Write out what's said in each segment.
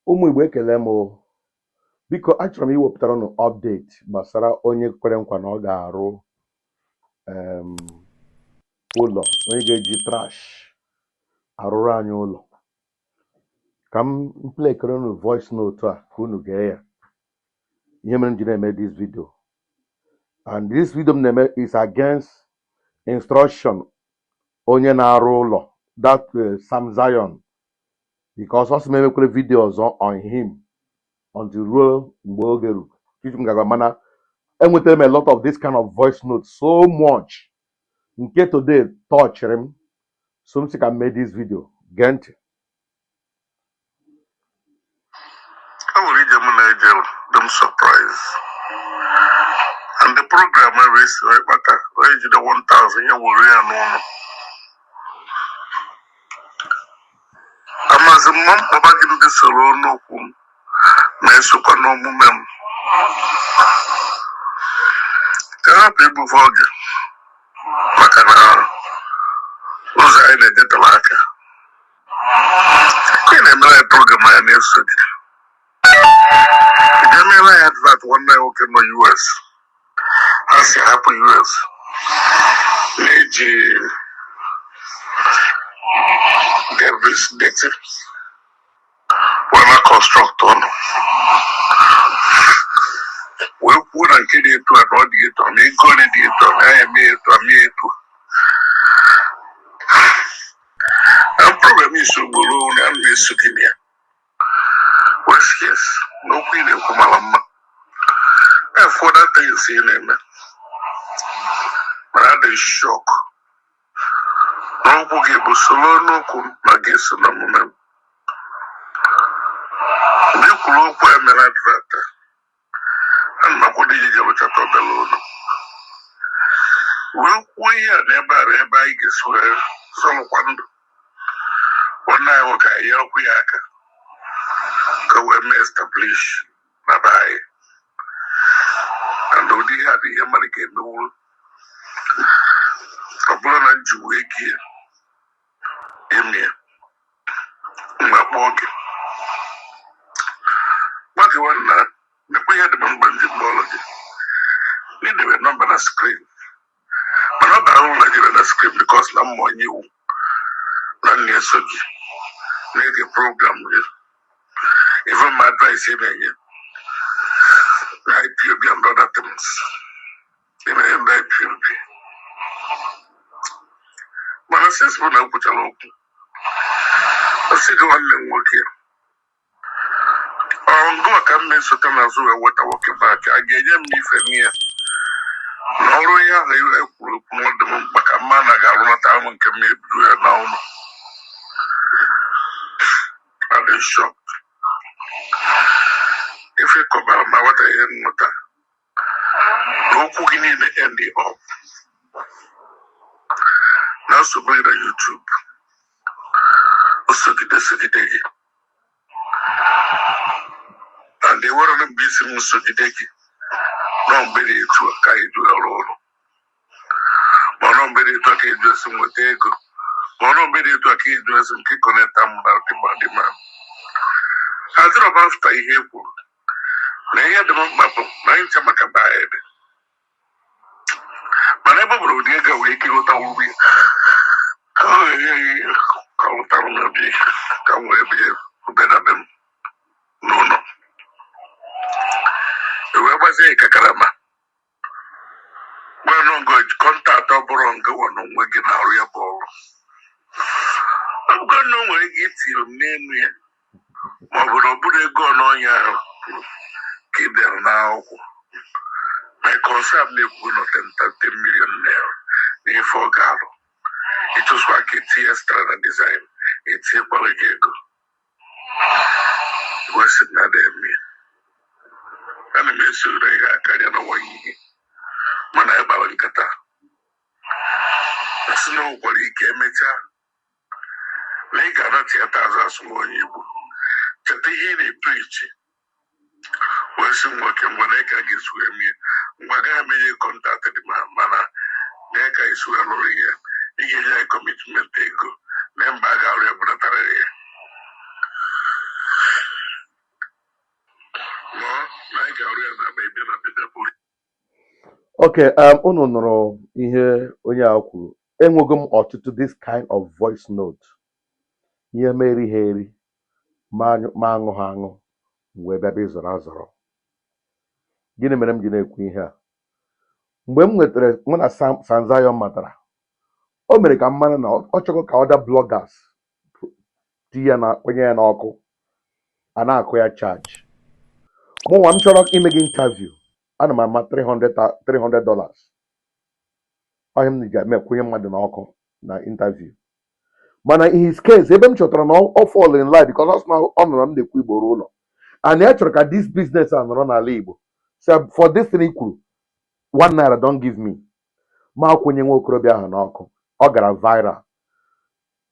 Ụmụ Igbo, ekele m o. Biko, achọrọ m iwepụtara unu update gbasara onye kwere nkwa na ọ ga-arụ ụlọ, onye ga-eji trash arụrụ anyị ụlọ. Ka m playkere unu voice note a ka unu gee ya. Ihe mere m ji na-eme this video, and this video m na-eme is against instruction onye na-arụ ụlọ, that Sam Zion, because ọ sị m emekwere video ọzọ on him until ruo mgbe oge ruru tutu m ga-agwa. Mana enwetara m a lot of this kind of voice note, so much nke today touchịrị m, so m sị ka m mee this video. Gee ntị. E nwere ije mụ na-eje dị m surprise, and the program ahụ esi wee kpata wee jide 1000 ya were ya n'ụlọ. Amazi m ma mkpọba gị ndị soro n'okwu m ma esokwa n'omume m ka hapụ igbufe oge, maka na ụzọ anyị na-ejetara aka. Ị na-emere anyị program anyị na-eso gị. Ị ga-emere anyị advert nwanne anyị nwoke nọ US, ha si hapụ US na-eji Davis dirty wee na construct ụlọ, wee kwuo na nke dị etu a na ọ dị etu a, na ego ole dị etu a, na ya eme etu a, mee etu a. Na program isi ugboro na a na-eso gị na ya wee sị yes, na okwu ị na-ekwu mara mma, na-efu other things ị na-eme, mana adị shock na okwu gị bụ soro n'okwu m ma ga-eso na omume m. Mgbe ị kwuru okwu a mere advert a, ana m akwado iji je rụchata obere ụlọ, wee kwuo ihe a n'ebe a, ebe anyị ga-esi wee zọrọkwa ndụ nwanne anyị nwoke, anyị nyerekwu ya aka ka wee mee establish na be anyị. And ụdị ihe a bụ ihe mmadụ ga-emewuru. Ọ bụrụ na m ji wee gie ime mgbe kpọọ gị, gwa gị, nwanna, mekwa ihe dị m mgbe m ji kpọrọ gị na idebe nọmba na screen, mana ọ bara uru na jere na screen, because na mma onye iwu na m na-eso gị na-ege program gị, even my advice ị na-enye na IPOB and other things ị na-enye ndị IPOB. Mana since bụ na ekwuchara okwu, ọ sị gị, nwanne m nwoke, ọ ngụwa ka m na-esote n'azụ wee weta nwoke back a ga-enye m ife n'ihe na ọrụ ihe ahụ e kwuru okwu na ọ dị m mkpa ka mma na ga-arụnata m nke m ebido ya na ụlọ. Adị shocked ife kọbara ma nweta ihe mmụta na okwu gị niile end up na nsogbu gị na YouTube sogide sogide gị, and enwere mgbe isi m sogide gị nọ mgbe dị etu a ka anyị du ọrụ ọrụ, ma ọ nọ mgbe dị etu a ka edu esi m nweta ego, ma ọ nọ mgbe dị etu a ka edu esi m ka ịconnecta m na dịma adịrọ m after ihe e kwuru na ihe dị m mkpa bụ na anyị ncha maka be anyị dị. Mana ebe ọ bụrụ ụdị ego a nwere ike ịghọta uru ya, ka ọ ga-enye ka ọ lụtara m obi ka m wee bie obere be m n'ụlọ, e wee gbazie kakarama gbanụ ngo contact. Ọ bụrụ ngịwa na onwe gị na-arụ ya bụ ọrụ, ọ bụgo na o nwere ike itiri m n'elu ya, ma ọ bụ na ọ bụrụ ego n'ọnya ahụ ka ị dere n'akwụkwọ. My concern na-ekwu nọ 10 million naira na ife ọ ga-arụ, ịchụswa ka etinye extra na design, etinyekwara gị ego, wee sị na ada eme. Ana m esoro ihe a karịa na nwa ihe, mana anyị gbara nkata sị na o nwekwara ike emechaa na ị ga-anachịata azụ asụ m onye Igbo cheta ihe ị na-epreach, wee sị m nwoke, mgbe na ka ga-esi wee mie mgbe agaghị m enye contact dị ma, mana na ka esi wee lụrụ ya, ị ga-enye anyị commitment ego na mba a ga-arụ ya budatara ya. na-arụ ya na ma ebe na bebe bụrụ. Okay, unu nụrụ ihe onye a kwuru. Enwego m ọtụtụ this kind of voice note. Ihe m eri ha eri, ma aṅụ ha aṅụ, m wee bịa bịa ịzọrọ azọrọ. Gịnị mere m ji na-ekwu ihe a? Mgbe m nwetara mụ na Sam Zion matara, o mere ka m mara na ọ chọrọ ka other bloggers tinye ya na onye ya n'ọkụ, a na-akụ ya charge. Mụnwa m chọrọ ime gị interview, ana m ama $300. Ọhịa m ji eme kwụnye mmadụ n'ọkụ na interview. Mana in his case, ebe m chọtara na ọ fall in line because ọ sị na ọ nọrọ m na-ekwu Igbo ruo ụlọ and ya chọrọ ka this business a nọrọ n'ala Igbo. So for this thing i kwuru, ₦1 don't give me. Ma akwụnye nwa okorobịa ahụ n'ọkụ, ọ gara viral.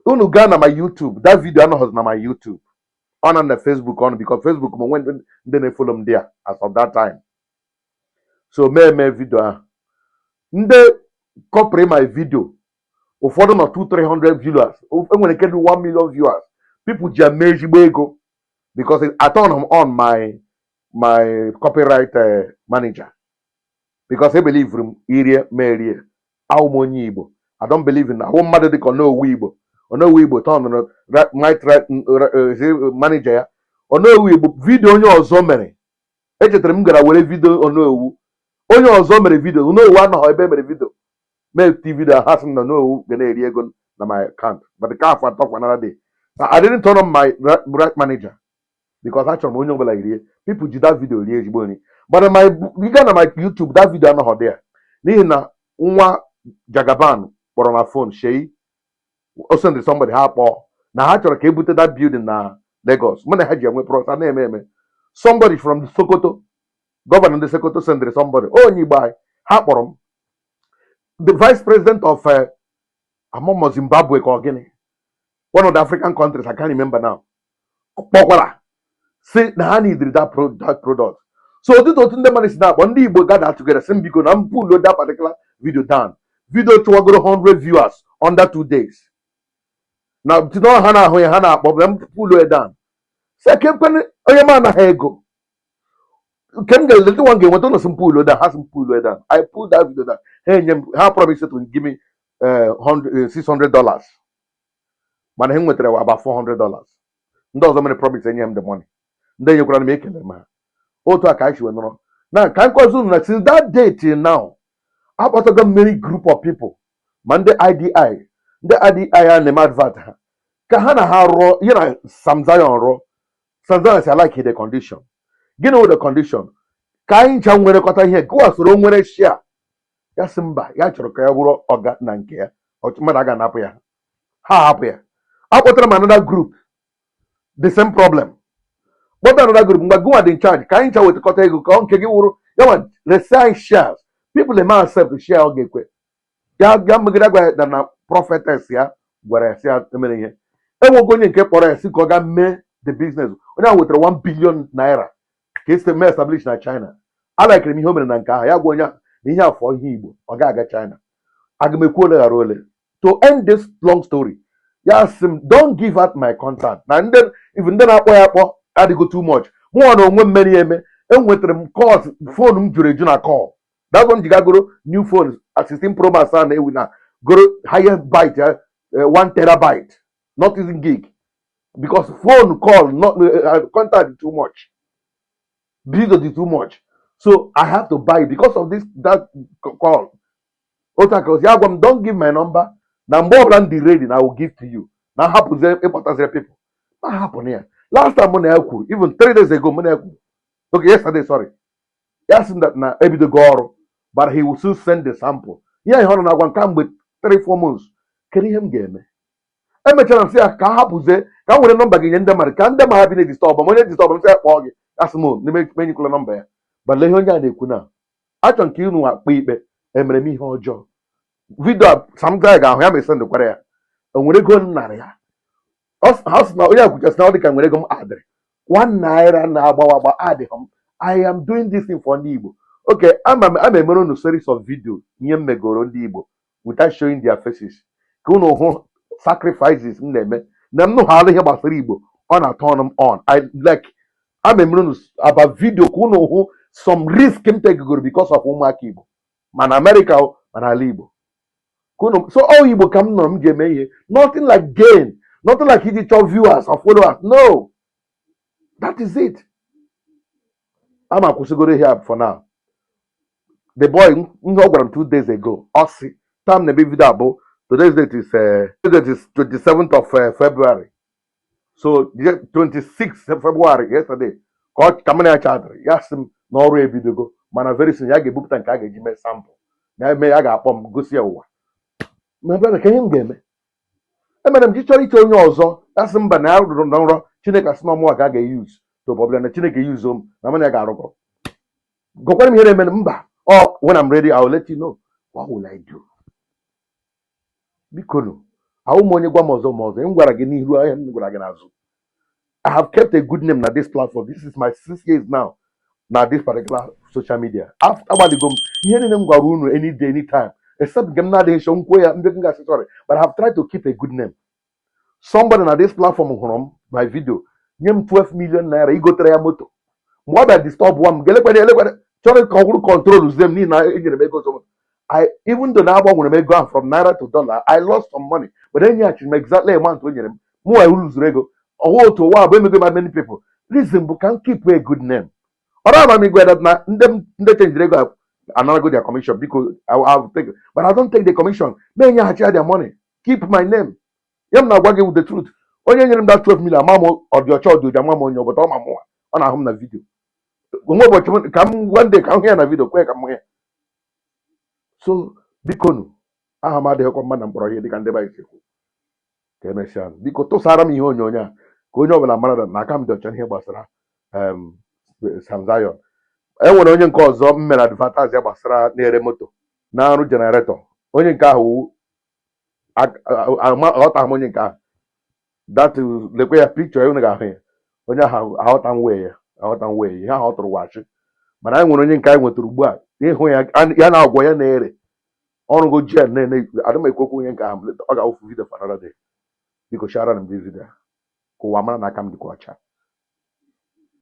Unu gaa na my YouTube, that video anọghịzi na my YouTube, ọ nọ na Facebook ọnụ because Facebook ma onwe ndị na-efollow m there as of that time. So mee video ahụ, ndị copy my video, ụfọdụ nọ 2 300 viewers, enwere nke dị 1 million viewers. People ji eme ezigbo ego because I turn on my copyright manager because I believe m irie ma erie. Awụ m onye Igbo. I don't believe in awụ mmadụ dịka Onowu Igbo. Onowu Igbo turn right manager ya. Onowu Igbo video onye ọzọ mere, echetara m gara were video Onowu onye ọzọ mere video. Onowu anọghị ebe mere video mee ti video. Ha sị na Onowu ga na-eri ego na my account, but the car for talk for another day. I didn't turn on my right manager because achọrọ m onye ọbụla rie. People ji that video rie ezigbo nri, but my ị gaa na my YouTube, that video anọghị there n'ihi na nwa Jagaban kpọrọ na phone Shei o send somebody, ha kpọọ na ha chọrọ ka ebute that building na Lagos. Mụ na ha ji enwe process na-eme eme. Somebody from Sokoto, governor ndị Sokoto sendịrị somebody, onye Igbo anyị, ha kpọrọ m. The vice president of amamo Zimbabwe ka ọ gịnị, one of the African countries, I can't remember now, kpọkwara si na ha needed that product. So ụtụtụ otu ndị mmadụ si na-akpọ ndị Igbo gather together, si m biko na m pull that particular video down. Video chụwagoro 100 viewers under 2 days na tinye ha na-ahụ ya, ha na-akpọ na m pull it down. Si ekekwe onye m anaghị ego nke m ga-eleta nwa m ga-enweta ụlọ, si m pull down. Ha si m pull it down. I pull that video down. Ha enye m, ha promise to give me $600, mana ha nwetara about $400. Ndị ọzọ mere promise enye m the money. Ndị enyekwara m, ekele m ha. Otu a ka anyị si wee nọrọ na ka nkọzi unu na since that day till now, akpọtago m many group of people, ma ndị IDI, ndị IDI a na-eme advert ha ka ha na ha rụọ ihe na Sam Zion rụọ. Sam Zion si, I like the condition. Gịnị wụ the condition? Ka anyị ncha nwerekọta ihe gụwa soro nwere share. Ya sị mba, ya chọrọ ka ya bụrụ ọga na nke ya. Mmadụ aga anapụ ya, ha hapụ ya. Akpọtara m another group, the same problem. Kpọta another group, mgbe gụnwa dị in charge, ka anyị ncha wetakọta ego ka ọ nke gị wụrụ ya nwa resi anyị shares. People eme accept share, ọ ga-ekwe ya ya megide gwa ya na prophetess ya gwara ya sị ya emere ihe. Enwego onye nke kpọrọ ya sị ka ọ gaa mee the business. Onye ahụ wetara ₦1 billion ka esi mee establish na China. Alikere m ihe o mere na nke ahụ. Ya gwa onye ahụ na ihe afọ ihe Igbo ọ ga-aga China. Aga m ekwu ole ghara ole. To end this long story, ya sị m don't give out my contact na ndị even ndị na-akpọ ya akpọ adịgo too much. Mụnwa na onwe m mere ya eme, enwetara m calls, phone m juru eju na call. That's when jiga goro new phone 16 Pro Max a na-ewu na goro highest byte ya, 1 terabyte, not even gig, because phone call not contact too much, video dị too much, so I have to buy because of this that call. Otu aka osi agwa m don't give my number, na mgbe ọbụla m dị ready na I will give to you, na hapụzie ịkpọtaziri people na hapụ na ya. Last time mụ na ya kwuru, even 3 days ago mụ na ya kwuru, okay, yesterday, sorry, ya sị that na ebidogo ọrụ, but he will soon send the sample. Ihe ọ nọ na-agwa m kamgbe 3-4 months. Kedu ihe m ga-eme? Emechara m sị ya ka a hapụzie, ka m were nọmba gị nye ndị mmadụ, ka ndị mmadụ bi na-edisturb m. Onye disturb m, sị ya kpọọ gị. Asị m n'ime menyekwala nọmba ya. Bale ihe onye a na-ekwu na achọ nke unu akpa ikpe. Emere m ihe ọjọọ? Video a Sam Guy ga-ahụ ya ma esendịkwara ya. O nwere ego m nara ya? Ha sị na onye akwụchasị na ọ dị ka nwere ego m adịrị ₦1 na-agbawa agba adịghị m. I am doing this thing for ndị Igbo. Okay, ama m ama emere unu series of video ihe m megoro ndị Igbo without showing their faces, ka unu hụ sacrifices m na-eme na m nụghala ihe gbasara Igbo. Ọ na-turn m on. I like ama emere unu about video ka unu hụ. Some risk m tegoro because of ụmụaka Igbo, mana America o, mana ala Igbo. Ka so all Igbo ka m nọrọ m ji eme ihe. Nothing like gain, nothing like iji chọọ viewers or followers. No, that is it. Ama akwụsịgoro ihe a for now. The boy, ihe ọ gwara m 2 days ago, ọ sị tam na ebe video abụ. Today's date is date is 27th of February. So the 26th February, yesterday, ka ọ ka m na ya chatịrị, ya sị m na ọrụ ebidogo, mana very soon ya ga-ebupụta nke a ga-eji mee sample na eme ya, ga-akpọ m gosi ya ụwa. Ma brother, ka ihe m ga-eme, emere m ji chọrọ iche onye ọzọ. Ya sị mba, na ya rụrụ na nrọ Chineke asị na ọmụwa ka a ga-eyuz to ọbụla na Chineke yuzo m na mana ya ga-arụkọ. Gwakwara m ihe na-eme. Mba, ọ when I'm ready, I will let you know. What will I do? Biko nụ, ahụ m onye gwa m ọzọ ma ọzọ m gwara gị n'ihu ahịa, m gwara gị n'azụ. I have kept a good name na this platform. This is my 6 years now na this particular social media. Agbaligo m ihe niile m gwara unu any day, anytime, except nke m na-adịghị sure nkwuo ya ndị m ga-asị sorry, but I have tried to keep a good name. Somebody na this platform hụrụ m my video, nye m 12 million naira igotere ya moto. Mgbe ọ bịa disturb m, gelekwere elekwere chọrọ ka ọ bụrụ control zie m n'ihi na enyere m ego ọzọ. I even though na agbanwere m ego ahụ from naira to dollar, I lost some money, but enyeghachiri m exactly amount o nyere m. Mụ nwa luzuru ego ọwa otu ụwa bụ emego ma many people. Reason bụ ka m keep a good name. Ọrụ ama m igwe that na ndị ndị chenjiri ego anarago their commission. Biko, I will take it, but I don't take the commission. Ma enyeghachi ya their money, keep my name. Ya m na-agwa gị with the truth. Onye nyere m that 12 million, ama m ọ dị ọcha, ọ dị ụja, ama m onye ọbụta ọ ma mụnwa, ọ na-ahụ m na video onwe ụbọchị ka m one day ka m hụ ya na video, kwe ka m hụ ya. So bikonu, aha m adịghịkwa mma na mkpọrọ ihe dịka ndị be anyị si ekwu. Ka emesịa. Biko tụsara m ihe onyonyo a ka onye ọbụla mara na aka m dị ọcha n'ihe gbasara Sam Zion. E nwere onye nke ọzọ m mere advertise ya gbasara na-ere moto na-arụ generator. Onye nke ahụ aghọtaghị m onye nke ahụ. That is, lekwe ya picture ya, unu ga-ahụ ya. Onye ahụ aghọta m wee ya, aghọta m wee ya ihe ahụ ọ tụrụ wachi. Mana anyị nwere onye nke anyị nwetara ugbu a ịhụ ya, ya na-agwọ ya na-ere ọrụgo jen na-ene. Adị m ekwu okwu onye nke ahụ. Ọ ga-awụfu video for another day. Biko share m this video ka ụwa mara na aka m dịkwa ọcha.